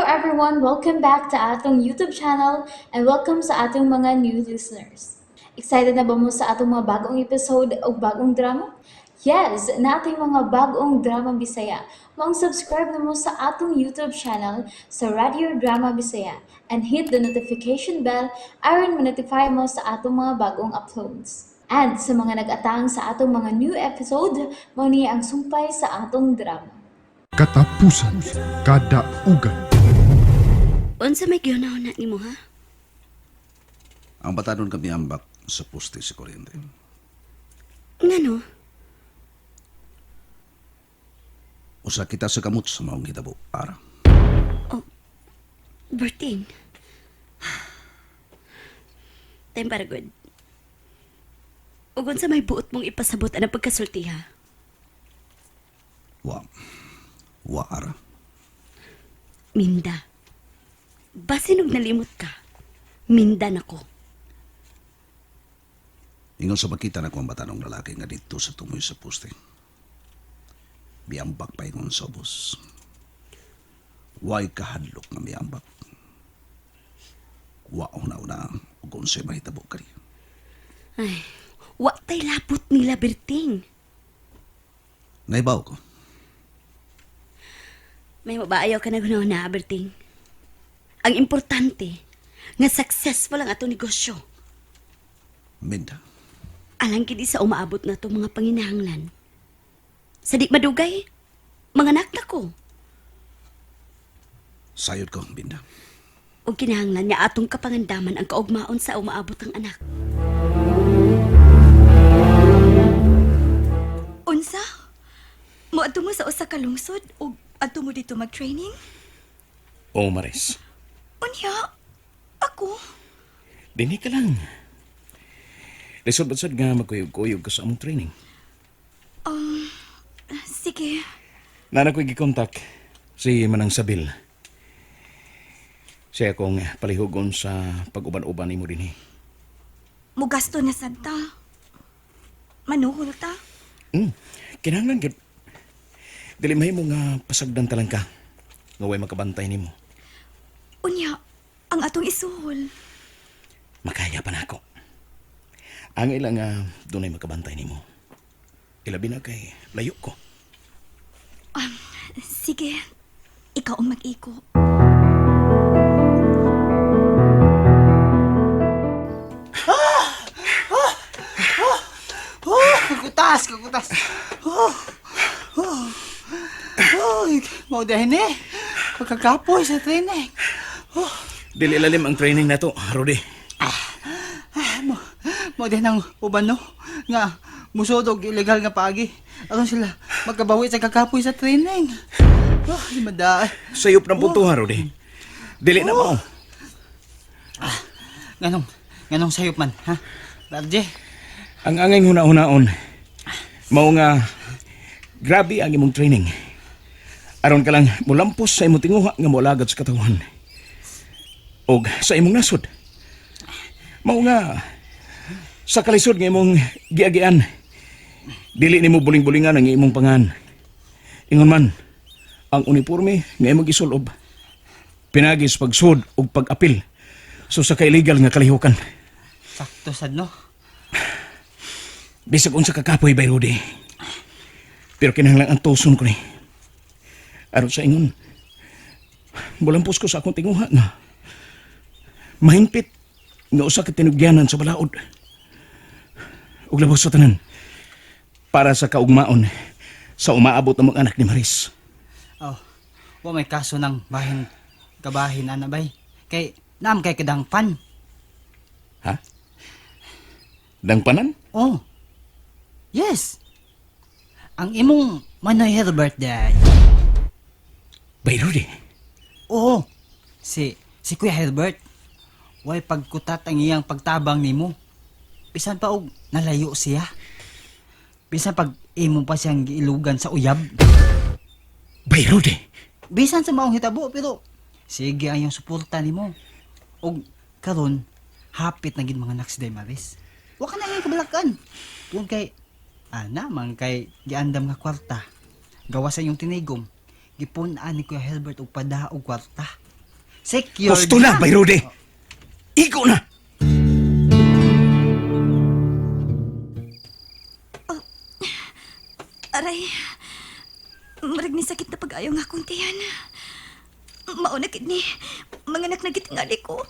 everyone! Welcome back to atong YouTube channel and welcome sa atong mga new listeners. Excited na ba mo sa atong mga bagong episode o bagong drama? Yes, nating mga bagong drama Bisaya. Maong subscribe na mo sa atong YouTube channel sa Radio Drama Bisaya and hit the notification bell aron ma-notify mo sa atong mga bagong uploads. And sa mga nag-atang sa atong mga new episode, mao ni ang sumpay sa atong drama. Katapusan Kadaugan. Unsa may gihuna-huna nimo ha? Ang batanon kami ambak sa poste sa kuryente. Ngano? Usa kita sa kamot sa maong hitabo, ara. Berting. Time para good. Ug unsa may buot mong ipasabot ang pagkasulti ha? Wa. Wa, ara. Minda. Basin og nalimot ka. Minda nako. Ingon sa makita na ko ang batanong lalaki nga dito sa tumoy sa poste. Miambak pa ingon sa ubos. Way kahadlok nga miambak. Wa una-una ug unsay mahitabo kani. Ay, wa tay labot nila Berting. Naibaw ko. May mabaayaw ka na na, Berting. Ang importante, nga successful ang atong negosyo. Minda. Alang gid sa umaabot na itong mga panginahanglan. Sa di madugay, mga anak na ko. Sayod ko, Minda. O kinahanglan niya atong kapangandaman ang kaugmaon sa umaabot ang anak. Unsa? Moadto mo sa usa ka lungsod ug adto mo dito mag-training? Oo, Maris. Unya, ako? Dinhi ka lang. Lisod ba sad nga magkuyog-kuyog ka sa among training? Sige. Nana ko'y gikontak si Manang Sabil. Siya akong palihugon sa pag-uban-uban nimo dinhi. Mugasto na sad ta. Manuhol ta. Kinahanglan gyud. Dili mahimo nga pasagdan talang ka. Nga way makabantay nimo. Unya, ang atong isuhol. Makaya pa nako. Ang ilang nga dunay makabantay nimo. Ilabi na kay layo ko. Sige, ikaw ang mag-iko. Oh, kakutas, kakutas. Oh, oh, oh, mau dahil eh. Pagkakapoy sa training. Oh, Dili lalim ang training nato, Rudy. ah, mo, mo dahil ng uban no. Nga, musod og illegal nga paagi. Aron sila magkabawi sa kakapoy sa training. Oh, di madaay. Sayop ng punto, ha, Rudy. Dili na mo. Nganong, nganong sayop man, ha? Barje, Ang angay huna-hunaon, mao nga grabe ang imong training. Aron ka lang mulampos sa imong tinguha nga moalagad sa katawhan. Og sa imong nasod. Mao nga sa kalisod nga imong giagian, dili nimo buling-bulingan ang imong pangan. Ingon man, ang uniforme nga imong gisulob, pinagi sa pagsud ug pag-apil so sa ka-illegal nga kalihukan. Sakto sad no. Bisag unsa ka kapoy bay Rudy. Pero kinahanglan ang tuson ko ni. Aron sa ingon, mulampos ko sa akong tinguha nga mahingpit nga usa ka tinugyanan sa balaod. Ug labaw sa tanan para sa kaugmaon sa umaabot ng mga anak ni Maris. Oh, wa may kaso ng bahin, kabahin, ana bay. Kay, naam kay kadangpan. Ha? Dangpanan? Oh. Yes. Ang imong Manoy Herbert dad. Bay Rudy. Oo. Si Kuya Herbert. Way pagkutat ang iyang pagtabang nimo. Bisan pa og nalayo siya. Bisan pag imo pa siyang giilugan sa uyab. Bay Rudy. Bisan sa maong hitabo pero sige ang iyang suporta nimo. Og karon hapit na gid mga anak si Damaris. Wa ka na ngay kabalakan. Tungod kay ana man kay giandam nga kwarta. Gawa sa iyong tinigom. Gipun-an ni Kuya Herbert og padaog kwarta. Secured Gusto na, Bay Rudy. Igo na. Aray, marag ni sakit na pag-ayaw nga akong tiyan. Mauna kid ni, manganak na gitingali ko.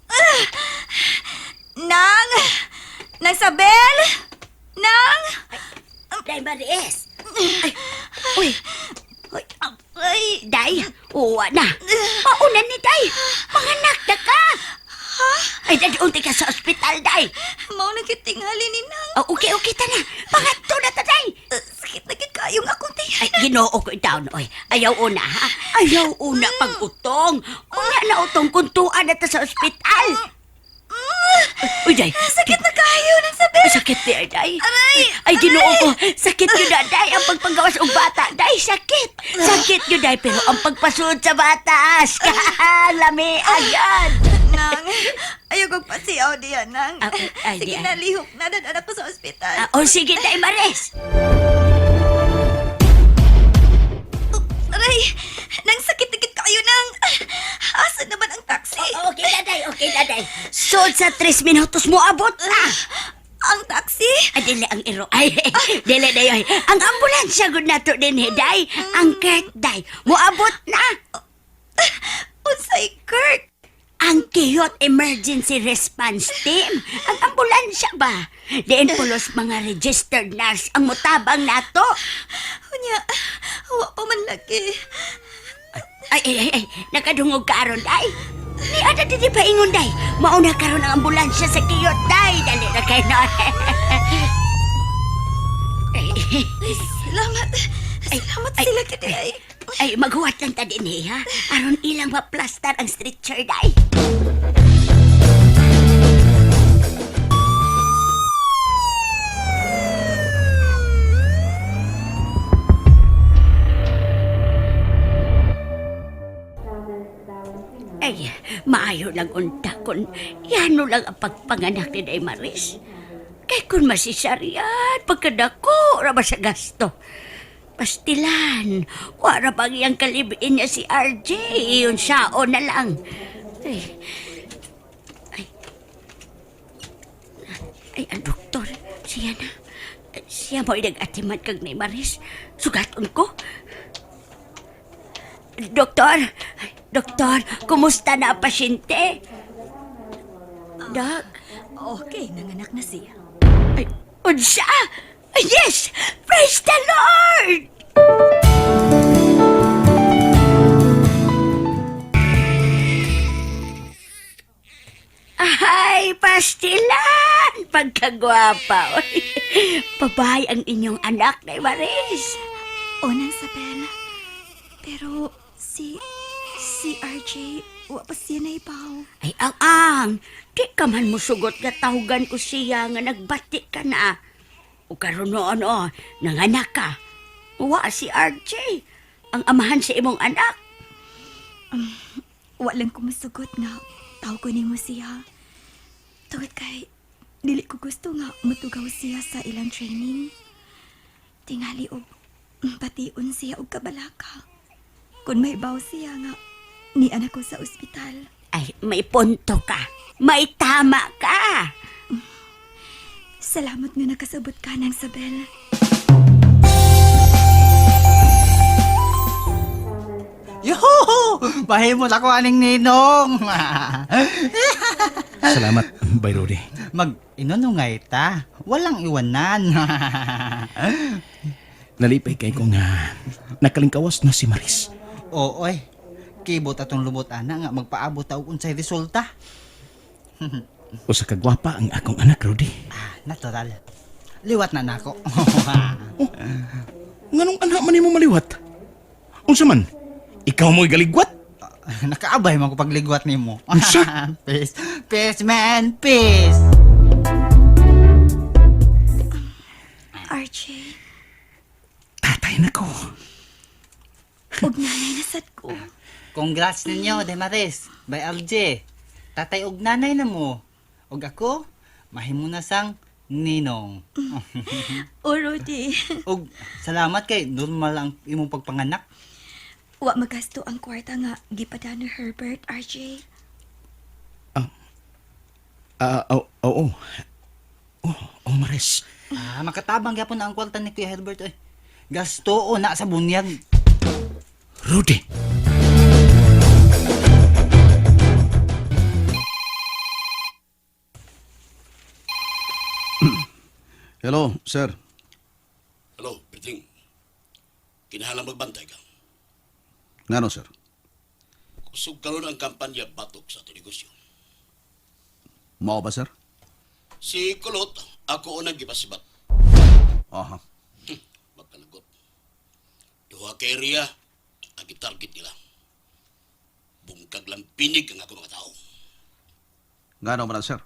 Ah! Nang! Nang Sabel! Nang! Day Maries! Ay, uy, uy, Ay! Day, uwa na. Mauna ni Day. Manganak na ka. Ay, dad, unti ka sa ospital, Day. Mauna kid tingali ni Nang. Oh, okay, okay, ta na. Pangadto na ta, Day. Sakit na gid kayo nga akong tiyan. Ay, ginoo ko itaon, oy. Ayaw una, ha? Ayaw una pag-utong. Una na utong kuntuan na ta sa ospital. Uy, Day. Sakit na kayo, Nang Sabel! Ay, sakit di, ay, Day. Aray! Ay, ginoo ko. Sakit yun na, Day. Ang pagpanggawas og bata, Day, sakit. Sakit yun, Day. Pero ang pagpasuod sa bata, lami, agad. Nang, ayaw kong pasiyaw diyan, Nang. Ah, ay, Sige di, ay. na, lihok na. Dadaan ako sa ospital. Ah, oh, sige, Day Maris. Oh, aray! Nang sakit na gid kayo, Nang. Asa naman ang taxi? Oh, okay na, Day. Okay na, Day. Sud sa 3 minutos mo abot na. Ang taxi? Ay, dili ang iro. Ay, dili na yun. Ang ambulansya gud nato din, eh, Day. Ang Kurt, Day. Moabot na. Unsay Kurt? Ang Kiyot Emergency Response Team. Ang ambulansya ba? Diin pulos mga registered nurse ang mutabang nato. Unya, wa pa man lagi. Ay, ay, ay, ay, nakadungog ka aron, day. Ni ada dili pa ingon, day. Mauna karon ang ambulansya sa Kiyot, day. Dali na kayo na. Ay, Salamat. Salamat ay, sila kid ay. ay, maghuwat lang ta din, eh, ha? Aron ilang maplastar ang stretcher, day. Ay, maayo lang unta kun yano lang ang pagpanganak ni Day Maris. Kay kun masisaryan, pagkadako, ra ba sa gasto. Pastilan, wara bang iyang kalibiin niya si RJ, iyon sao na lang. Ay, ay, ay, ang doktor, siya na. Siya mo'y nag-atiman kag ni Maris. Sugaton ko. Doktor, doktor, kumusta na ang pasyente? Dok, Okay, nanganak na siya. ay, unsa? Yes! Praise the Lord! Ay, pastilan! Pagkagwapa. Oy. Babae ang inyong anak, na Maris. O, Nang Sabel. Pero si RJ, wa pa siya naibaw. Ay, ang ang! Di ka man musugot nga tawagan ko siya nga nagbati ka na. O karon noon, oh, nanganak ka. Wa si RJ, ang amahan sa imong anak. Wa lang ko masugot nga tawag ko nimo siya. Tungod kay dili ko gusto nga mutugaw siya sa ilang training. Tingali og bation siya og kabalaka. Kung may baw siya nga ni anak ko sa ospital. Ay, may punto ka. May tama ka. Salamat nga nakasabot ka ng Sabel. Yuhu! Mahimot ako aning ninong. Salamat, Bay Rudy. Mag inunungay ta. Walang iwanan. Nalipay kay ko nga nakalingkawas na si Maris. Oo, oy. Kibot atong lumot ana nga magpaabot ta og unsay resulta. Usa ka gwapa ang akong anak, Rudy. Ah, natural. Liwat na nako. Nganong anak man nimo maliwat? Unsa man? Ikaw mo'y galigwat? Nakaabay man ko pagligwat nimo. Unsa? Peace. Peace man, peace. RJ, Tatay na ko. og nanay na sad ko. Congrats ninyo, Demaris. By RJ. Tatay og nanay na mo. Og ako, mahimo na sang ninong. O Rudy, Og salamat kay normal ang imong pagpanganak. Wa magasto ang kwarta nga gipada ni Herbert, RJ. Ah, oo, oo. Oh, oh, Maris. Ah, makatabang gyapon na ang kwarta ni Kuya Herbert oy. Gasto na sa bunyag. Rudy. Hello, sir. Hello, Piting. Kinahanglan magbantay ka. Ngano, sir? Kusog karon ang kampanya batok sa ato negosyo. Mao ba, sir? Si Kulot, ako unang gipasibat. Aha. Magkalagot. Duha ka area, ang gitarget nila. Bungkag lang pinig ang ako mga tao. Ngano man, sir?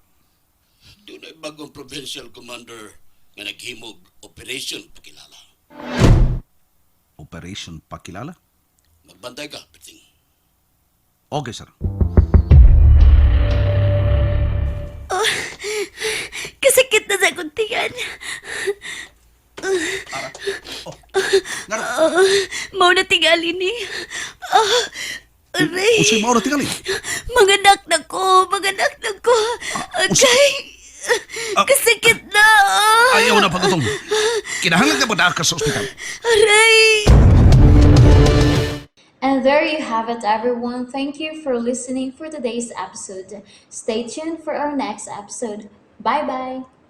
Doon ay bagong provincial commander nga naghimog Operation Pakilala. Operation Pakilala? Magbantay ka, Piting. Okay, sir. Kasakit na sa akong tiyan. Ngano? Mao na tingali ni. Ah, aray. Unsay mao na tingali? Manganak na ko, manganak na ko. Agay. Kasakit na. Ah. Ayaw na pagutong. Kinahanglan ka ba ka sa ospital? Aray. And there you have it, everyone. Thank you for listening for today's episode. Stay tuned for our next episode. Bye bye.